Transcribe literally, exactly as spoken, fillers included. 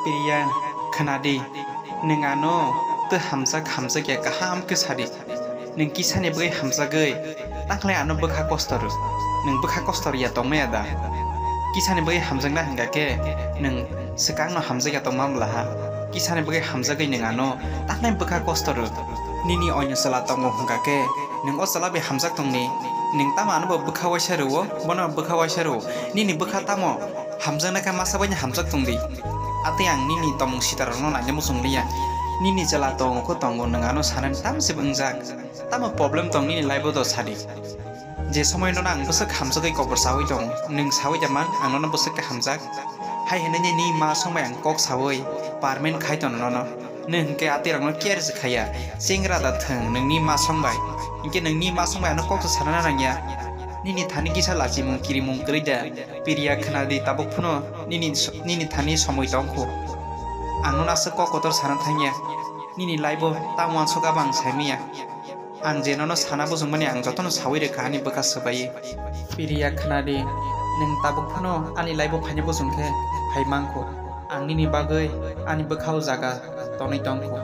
Priya, khwnadi, nwng ano twi hamjak hamjakya kaham khe sadi. Nwng kisani bagwi hamjagwi, takhlai ano bwkha kosto rw. Nwng bwkha kosto rwya tongmaya da? Kisani bagwi hamjakna hwnkha khe nwng swkangno hamjakya tongma bwlaha. Kisani bagwi hamjagwi nwng ano takhlai bwkha kosto rw. Nini oino chwla tongo hwnkha khe nwng o chwla bai hamjak tongdi. Nwng tamo anobo bwkha waisa rwo, bono bwkha waisa rwo. Nini bwkha tamo hamjaknai khe masa baino hamjak tongdi. Atwi ang nini tomung sitarokno naina muchung liya. Nini chwla tongo kho tongo, nwng ano sanani tamsebo wngjak. Tamo problem tong nini life-o do sadi. Je somoino ang bwswk hamjagwi kobor saui tongo, nwng saui da man ang nono bwswk khe hamjak? Hai hwnwi nini ma songbai ang kok saui permanent khai tono nono. Nwng hwnkhe atwirokno care se khaiya. Chengra da thwng nwngni ma songbai. Hinkhe nwngni ma songbai ano kok se sanana nangya. Nini thani kisa lachimung kirimung kwrwi da? Priya, khwnadi, tabuk phano nini, nini thani somoi tongkho. Ang nono aswk kok kotor sana thangya. Nini life-o tamo uansuk abo ang saimanya. Ang je nono sana bujungmani ang jotono saui rwkha ani bwkha swbaiwi. Priya, khwnadi, nwng tabuk phano ani life-o phaina bujung khe phai mankho. Ang nini bagwi ani bwkha-o jaga tonwi tongkho.